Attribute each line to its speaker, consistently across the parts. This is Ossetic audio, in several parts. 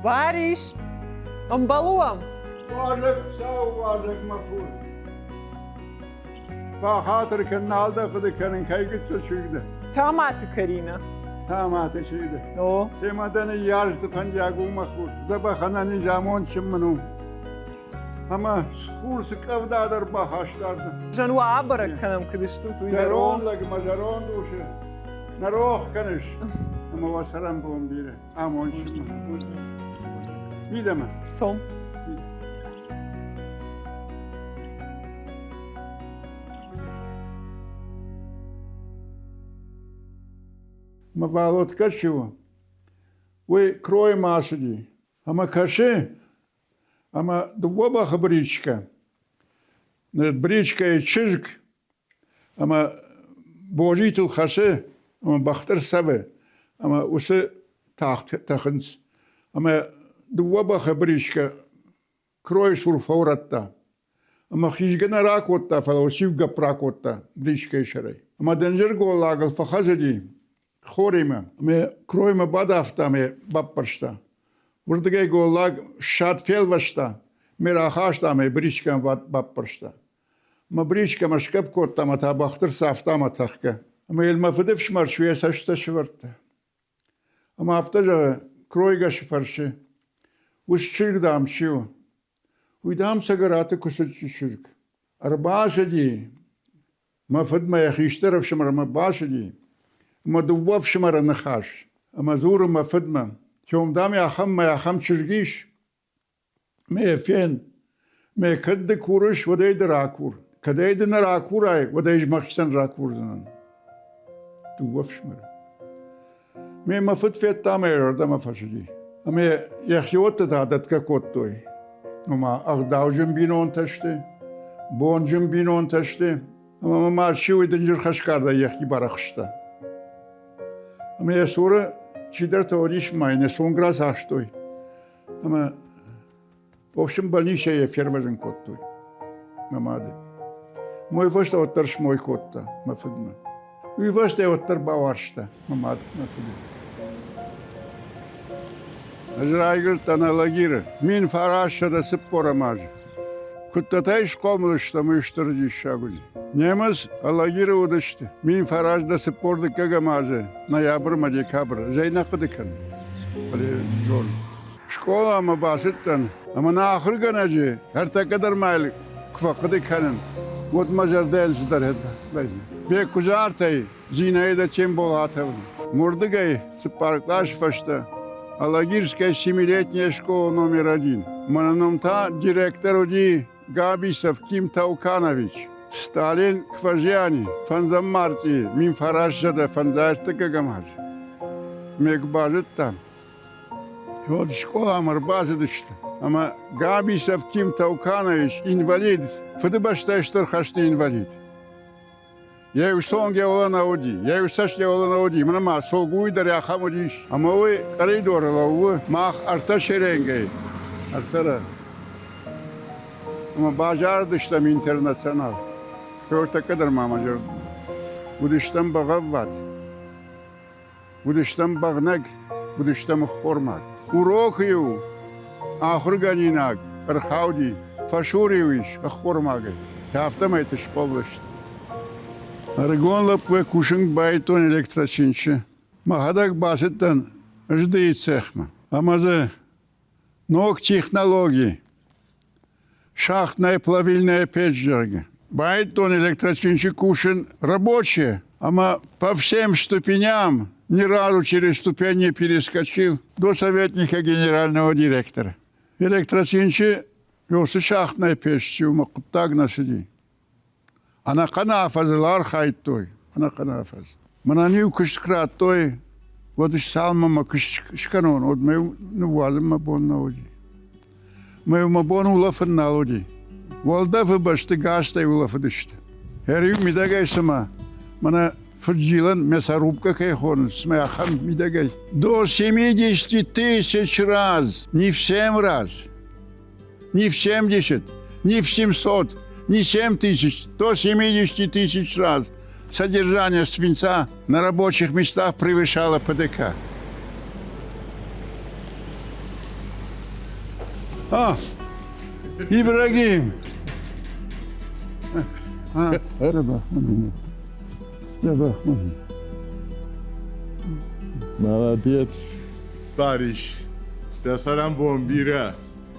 Speaker 1: Барис, ӕмбӕлы уӕм?
Speaker 2: Уазӕг, сау уазӕг, мӕ хур. Бахатыр кӕн, нал дӕ хъуыды кӕнын, кӕй гыццыл чызг дӕ.
Speaker 1: Таматы Карина.
Speaker 2: Таматы чызг дӕ.
Speaker 1: О.
Speaker 2: Темӕ дӕ ныййарджыты фӕндиаг у, мӕ хур. Дзӕбӕх ӕнӕниз амондджын мын у. Ӕмӕ хур цы къӕвда дӕр бахаста ардӕм.
Speaker 1: Зӕн уӕ абӕрӕг кӕнӕм, куыд стут, уый дӕр.
Speaker 2: Зӕронд лӕг ӕмӕ зӕронд усы нӕ рох кӕныс, ӕмӕ уӕ цӕрӕнбон бирӕ. Амондджын. Мидӕмӕ.
Speaker 1: Цом.
Speaker 2: Мӕ Валодка чи у, уый кроймӕ ацыди. Ӕмӕ кӕсы, ӕмӕ дыууӕ бӕхы бричкӕ. Бричкӕйы чызг ӕмӕ бозитыл хӕцы ӕмӕ бӕхты рцӕвы ӕмӕ уыцы тахт тӕхынц. Ӕмӕ дыууӕ бӕхы бричкӕ кройы цур фӕурӕдта. Ӕмӕ хизгӕ нӕ ракодта, фӕлӕ уыциу гӕпп ракодта бричкӕйы сӕрӕй. Ӕмӕ дынджыр голлагыл фӕхӕцыди хоримӕ. Ӕмӕ кроймӕ бадафта ӕмӕ баппӕрста. Уырдыгӕй голлаг ссад фелвӕста, ме рахаста ӕмӕ бричкӕмӕ баппӕрста. Мӕ бричкӕмӕ сгӕпп кодта ӕмӕ та бӕхты рцавта ӕмӕ тӕхгӕ. Ӕмӕ йыл мӕ фыдыфсымӕр йӕ цӕстытӕ сывӕрдта. Ӕмӕ афтӕ зӕгъы, кройгӕсы фӕрсы, ус чызг, дам, чи у? Уый, дам, Цӕгӕраты Куыцыччы чызг. Ӕрбацыди, мӕ фыдмӕ йӕ хистӕр ӕфсымӕрмӕ бацыди, ӕмӕ дыууӕ ӕфсымӕры ныхас. Ӕмӕ дзуры мӕ фыдмӕ, кӕм, дам, ахӕм мӕ ахӕм чызг ис, Ме фен, ме кӕд ды курыс, уӕд ӕй ды ракур. Кӕд ӕй ды нӕ ракурай, уӕд ӕй мӕхицӕн ракурдзынӕн. Дыууӕ фсымӕры. Ме мӕ фыд федта ӕмӕ йӕ зӕрдӕмӕ фӕцыди. Ӕмӕ йӕхиуӕттӕ та дӕтгӕ кодтой. Ома ӕгъдауджын бинонтӕ сты, бонджын бинонтӕ сты. Ӕмӕ мӕ мад чи уый дынджыр хӕсгардӕй йӕхи барӕхста. Ӕмӕ йӕ цуры чидӕртӕ уыдис ма йын йӕ цонг рацахстой. Ӕмӕ в общем больницӕйы йӕ фервӕзын кодтой мӕ мады. Мой фӕстӕ уӕддӕр смой кодта мӕ фыдмӕ. Уый фӕстӕ уӕддӕр бауарзта мӕ мад мӕ фыды. Ӕз райгуырдтӕн Алагиры 1940 азы. Куыдтӕтӕй схъомыл стӕм, уый стыр диссаг уыди. Немыц Алагиры уыдысты 1942 азы ноябрмӕ декабры. Ӕз нӕ хъуыды кӕнын, фӕлӕ зонын. Скъоламӕ бацыдтӕн ӕмӕ нӕ ахуыргӕнӕджы ӕртӕккӕ дӕр ма йыл куы фӕхъуыды кӕнын, уӕд мӕ зӕрдӕйыл цыдӕр вӕййы. Беккуызартӕй Зинаида Темболатовна. Мурдыгӕй цыппар къласы фӕстӕ Алагирская семилетняя школа номер один. Мӕнӕ ном та директор уыди Габисов Ким Тауканович. Сталин Квазиани, фӕндзӕм мартъи 1953 азы. Ме куы базыдтам, уӕд скъоламӕ ӕрбацыдысты ӕмӕ Габисов Ким Тауканович инвалид, Фыдыбӕстӕйы Стыр хӕсты инвалид. Йе фсонг еула нӕ уыди, йе фсӕст еула нӕ уыди, мӕнӕ ма Согуй дӕр ахӕм уыдис. Ӕмӕ уый къӕридоры лӕууы мах ӕртӕ шеренгӕй, ӕртӕ Ӕмӕ базарыдыстӕм интернационал. Ӕртӕккӕ дӕр ма мӕ зӕрдыл. Уыдыстӕм бӕгъӕввад. Уыдыстӕм бӕгънӕг, уыдыстӕм ӕххормаг. Урокы-иу ахуыргӕнинаг ӕрхауди, фӕсур-иу ис ӕххормагӕй. Афтӕмӕйты схъомыл сты. Ӕрыгон лӕппуйӕ кусын байдыдтон электрочинчы. Мӕхӕдӕг бацыдтӕн здыйы цехмӕ ӕмӕ дзы ног технологи, шахтная плавильная печь, зӕгъгӕ. Байдыдтон электрочинчы кусын рабочие, ӕмӕ по всем ступеням ни разу через ступень не перескочил до советника генерального директора. Электрочинчы уыцы шахтная печь уымӕ хъуыддаг нӕ цыди. Ӕнӕхъӕн афӕдзыл архайдтой, ӕнӕхъӕн афӕдз. Мӕнӕн-иу куыст куы радтой, уӕд цалынмӕ мӕ куыст скӕнон, уӕд мӕ ныууадзын мӕ бон нӕ уыди. Мӕ мӕ бон улӕфын нал уыди. Уӕлдӕфы бӕсты гӕстӕй улӕфыдысты. Ӕриу мидӕгӕй цыма мӕнӕ фыдзилӕн мясорубка кӕй хонынц, цыма ахӕм мидӕгӕй. До 70 тысяч раз, не в семь раз. Не в 70, не в 700, не 7 тысяч, 170 тысяч раз содержание свинца на рабочих местах превышало ПДК. А, Ибрагим! А, дзӕбӕх мын дзӕбӕх мын.
Speaker 3: Молодец.
Speaker 4: Барис, дӕ цӕрӕнбон бирӕ.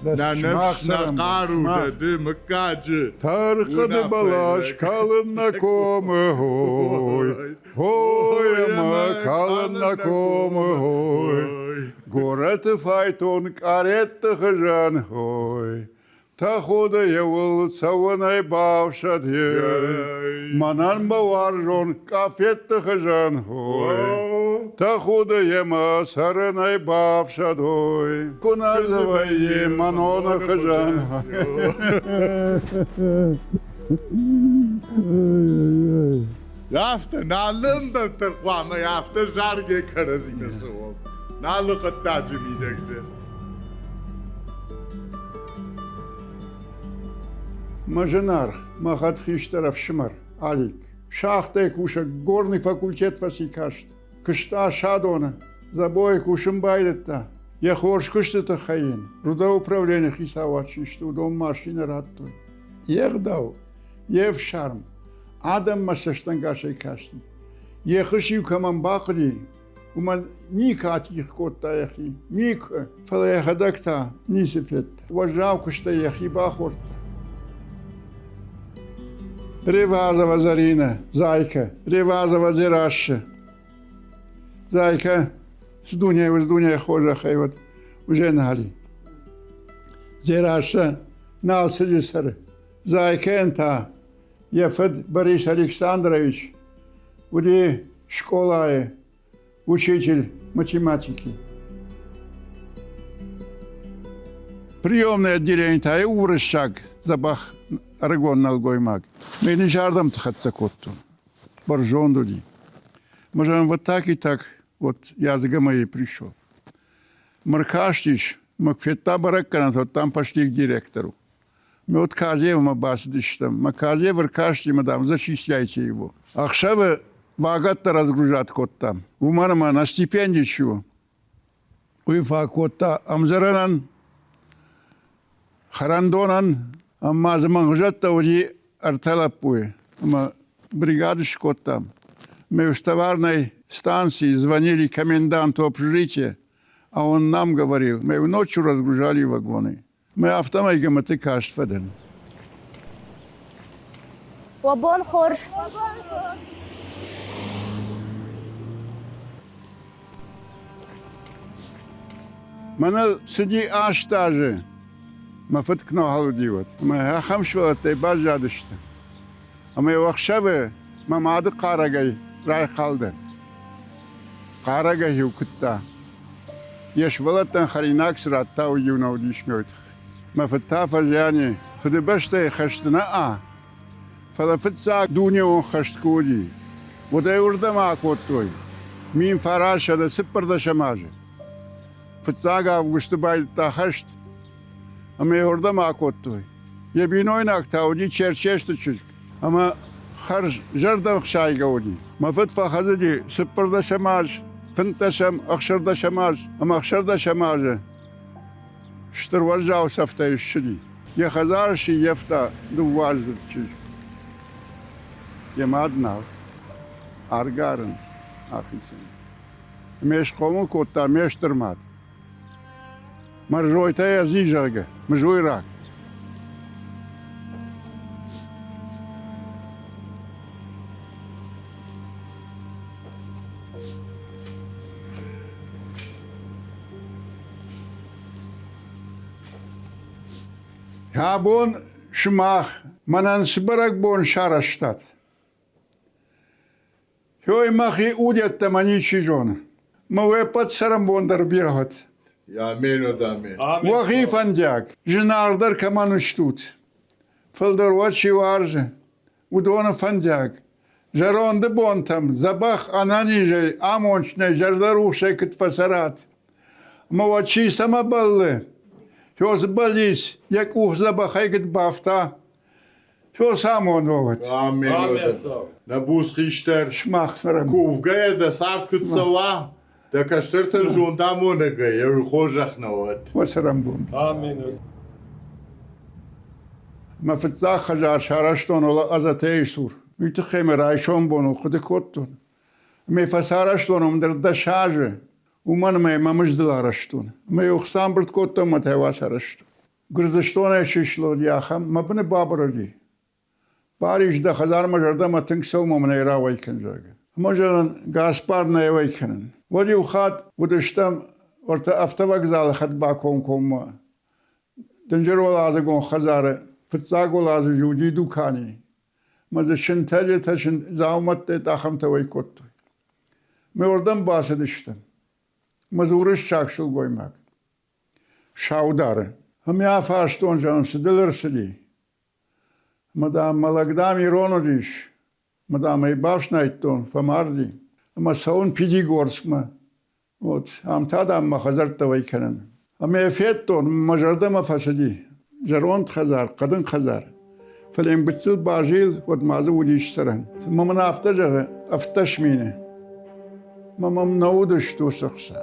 Speaker 4: Нӕ ныфс, нӕ хъару дӕ ды мыггаджы.
Speaker 2: Тархъӕды бӕлас калын нӕ комы хой, хой ӕмӕ калын нӕ комы хой. Горӕты файтон къаретты хызӕн хой. Тӕхуды еуыл цӕуынӕй бафсӕд Мӕнӕн мӕ уарзон къафетты хызӕн хой. Тӕхуды емӕ цӕрынӕй бафсӕд ой. Куы нӕ дзы вӕййы мӕноны хызӕн.
Speaker 4: Афтӕ, налы ӕмбӕлттӕ хъуамӕ афтӕ заргӕ кӕрӕдзимӕ цӕуӕм. Налы хъуыддаджы мидӕг дзы.
Speaker 2: Мӕ зынаргъ, мӕ хӕдхистӕр ӕфсымӕр Алик, шахтӕйы кусӕг горный факультет фӕци каст. Куыста Садоны, забойы кусын байдыдта. Йӕ хорз куысты тыххӕй йын рудоуправленийы хицауад систы, уыдон машинӕ радтой. Йе гъдау, йе фсарм, адӕммӕ цӕстӕнгасӕй касти. Йе хыз-иу кӕмӕн бахъуыди, уымӕн никуы атигъ кодта йӕхи, никуы. Фӕлӕ йӕхӕдӕг та ницы федта. Уӕззау куыстӕй йӕхи бахордта. Ревазова Зарина, Зайка, Ревазова Дзерассы. Зайка с дунейы, с дунейы хорзӕхӕй уӕд уже нали. Дзерасса нал цыди цӕры. Зайкӕйӕн та йӕ фыд Борис Александрович уыди скъолайы учитель математики. Приемное отделение та иу уырыссаг дзӕбӕх ӕрыгон нӕлгоймаг. Ме низӕрдӕмты хӕццӕ кодтон. Бӕрзонд уыди. Мы же вот так и так вот я с ГМИ пришел. Мыркастис, мы федта бӕрӕггӕнӕн, вот там пошли к директору. Мы вот Казевмӕ бацыдыстӕм. Мӕ Казев ӕркасти ӕмӕ, дам, зачисляйте его. Ӕхсӕвы вагӕттӕ разгружать кодтам. Уымӕн ӕмӕ на стипендии чего. Уый фӕкодта ӕмдзӕрӕнӕн, хӕрӕндонӕн, ӕмӕ дзы мӕнгъызӕттӕ уыди ӕртӕ лӕппуйы. Ӕмӕ бригады скодтам. Мы в товарной станции звонили коменданту общежития, а он нам говорил, мы ночью разгружали вагоны. Мӕ афтӕмӕй гӕмӕты каст фӕдӕн.
Speaker 5: Уӕ бон хорз!
Speaker 2: Мӕнӕ цыди 8 азы, мӕ фыд куы нал уыди, уӕд. Ӕмӕ ахӕм сывӕллӕттӕй баззадысты. Ӕмӕ-иу ӕхсӕвы мӕ мады хъарӕгӕй райхъал дӕн. Хъарӕгӕй-иу куыдта. Йе сывӕллӕттӕн хӕринаг цы радта, уый-иу нӕ уыдис ме тыххӕй. Мӕ фыд та фӕзиани Фыдыбӕстӕйы хӕсты нӕ, фӕлӕ фыццаг дунеон хӕст куы уыди, уӕд ӕй уырдӕм акодтой 1914 азы. Фыццаг августы байдыдта хӕст, ӕмӕ йӕ уырдӕм акодтой. Йӕ бинойнаг та уыди Черчесты чызг ӕмӕ хӕрз зӕрдӕхсайгӕ уыди. Мӕ фыд фӕхӕцыди цыппӕрдӕсӕм аз, фынддӕсӕм, ӕхсӕрдӕсӕм аз ӕмӕ ӕхсӕрдӕсӕм азы стыр уӕззау цӕфтӕй ссыди. Йӕ хӕдзары сыййӕфта дыууӕаздзыд чызг. Йӕ мад нал. Аргарын ахицӕн. Ме схъомыл кодта ме стыр мад. Мӕрзойтӕй ӕз зӕгъгӕ, мызуйраг. Абон сымах мӕнӕн цы бӕрӕгбон сарӕзтат, Ой, мӕхи удӕттӕ ничи зоны. Мӕ уе ппӕт цӕрӕнбон дӕр бирӕ уӕд.
Speaker 4: Амен, амен.
Speaker 2: Уӕхи фӕндиаг, зынаргъдӕр кӕмӕн стут, фылдӕр уӕ чи уарзы, уыдоны фӕндиаг. Зӕронды бонтӕм дзӕбӕх ӕнӕнизӕй, амондджынӕй, зӕрдӕрухсӕй куыд фӕцӕрат. Ӕмӕ уӕ чи цӕмӕ бӕллы, Хёз бӕллиц йӕ къух дзӕбӕхӕй куыд бафта, Фёсамон уӕд.
Speaker 4: Амен. Нӕ буц хистӕр,
Speaker 2: Сымах цӕрӕм.
Speaker 4: Кувгӕйӕ дӕ цард куыд цӕуа, дӕ кӕстӕртӕн зондамонӕгӕй хорзӕх нӕ уӕд.
Speaker 2: Уӕ цӕрӕнбон.
Speaker 3: Амен.
Speaker 2: Мӕ фыццаг хӕдзар сарӕзтон Азатейы цур. Уый тыххӕй мӕ райсом боныл хъуыды кодтон. Ӕмӕ фӕцарӕзтон уым дӕр 10 азы. Уымӕн ӕмӕ мӕ мыздыл арӕзтон. Ӕмӕ иу ӕхца ӕмбырд кодтон ӕмӕ та йӕ ацарӕзтон. Гуырдзыстонӕй чи слыгъди, ахӕм мӕ быны бабырыди. Париж дӕ хӕдзармӕ зӕрдӕмӕ тынг цӕуы ӕмӕ мын ӕй рауӕй кӕн, зӕгъгӕ. Ӕмӕ зӕгъын, Гаспар нӕ уӕй кӕнын. Уӕд иу хатт уыдыстӕм уӕртӕ автовокзалы хӕдбакомкоммӕ. Дынджыр уӕладзыгон хӕдзары фыццаг уӕладзыджы уыди дукани. Мӕ дзы сынтӕджытӕ, дзаумӕттӕ ахӕмтӕ уӕй кодтой. Ме уырдӕм бацыдыстӕм. Мӕ дзы уырыссаг сылгоймаг. Саудары. Ӕмӕ афарстон, зӕгъын, цы дыл ӕрцыди? Ӕмӕ, дам, мӕ лӕг, дам, ирон уыдис. Ӕмӕ, дам, ӕй бафснайдтон, фӕмарди. Ӕмӕ цӕуын Пятигорскмӕ. Вот, ам та, дам, мӕ хӕдзӕрттӕ уӕй кӕнын. Ӕмӕ йӕ федтон, мӕ зӕрдӕмӕ фӕцыди. Зӕронд хӕдзар, хъӕдын хӕдзар. Фӕлӕ йын гыццыл базил, уӕд ма дзы уыдис цӕрӕн. Ӕмӕ мын афтӕ зӕгъы, 17 мины. Мӕ мӕм нӕ уыдысты уыцы хца.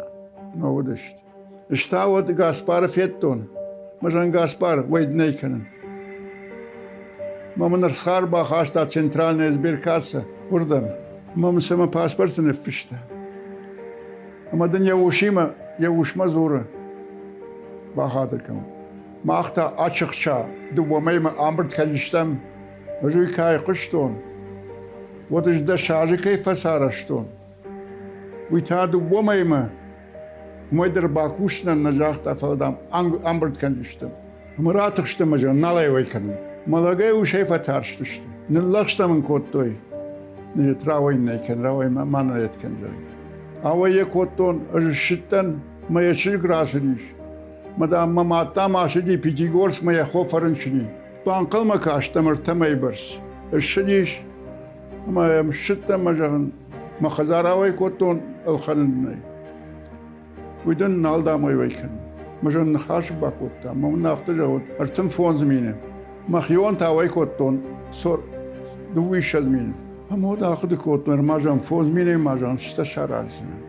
Speaker 2: Нӕ уыдысты. Ӕз та уӕд Гаспары федтон. Мӕ зӕгъын, Гаспар, уӕд нӕ кӕнын. Мӕ мын ӕрхар бахаста центральная сберкасса уырдӕм. Мӕ мын сӕ мӕ паспорты ныффыста. Ӕмӕ дын йӕ усимӕ, йӕ усмӕ дзуры, бахатыр кӕн. Мах та ачыхча дыууӕ мӕймӕ ӕмбырд кӕнистӕм. Ӕз уый кӕй хъуыстон, уӕд ӕз 10 азы кӕй фӕцарӕзтон, уый та дыууӕ мӕймӕ уымӕй дӕр бакусынӕн нӕ загъта, фӕлӕ, дам, ӕмбырд кӕндзыстӕм. Ӕмӕ ратыхстӕм ӕмӕ зӕгъын, нал ӕй уӕй кӕнын. Мӕлӕгӕй усӕй фӕтарстысты. Ныллӕгъстӕ мын кодтой. Нет, рауӕй нӕ кӕн, рауӕй ма нӕ кӕн, зӕгъгӕ. Ауӕй йӕ кодтон, ӕз ссыдтӕн, мӕ йӕ чызг рацыдис. Мӕ, дам, мӕ мад, дам, ацыди Пятигорскмӕ йӕ хо фӕрынчыни. Банхъӕлмӕ кастӕм 3 мӕйы бӕрц. Ссыдис, ӕмӕ йӕм ссыдтӕн мӕ зӕгъын, мӕ хӕдзар ауӕй кодтон ӕлхӕнынӕй. Уый дын нал дам уӕй кӕнын. Мӕ зӕгъын, ныхас бакодта, мӕ мын афтӕ зӕгъут, 35 мины. Мӕхион та уӕй кодтон 22 мины. Ӕмӕ уӕд ахъуыды кодтон, ма зӕгъын, 5 минӕй ма зӕгъын, цытӕ сараздзынӕн.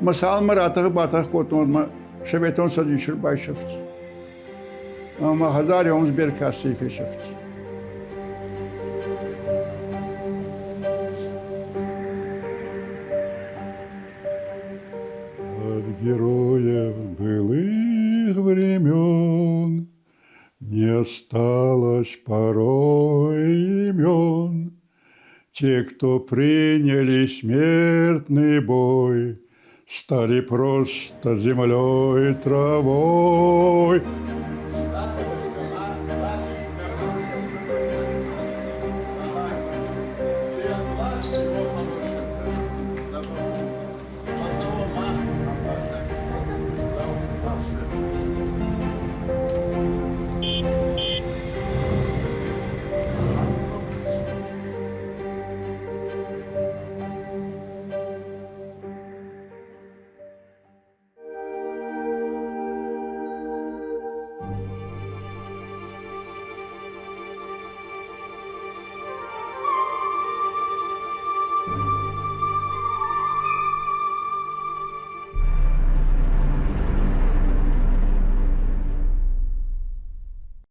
Speaker 2: Мӕ цалынмӕ ратӕх-батӕх кодтон, мӕ Советон Цӕдис ӕрбайсӕфт. Ӕмӕ хӕдзар Омсберг-кассӕйы фесӕфт. От героев былых времен Не осталось порой имен. Те, кто приняли смертный бой, Стали просто землей травой.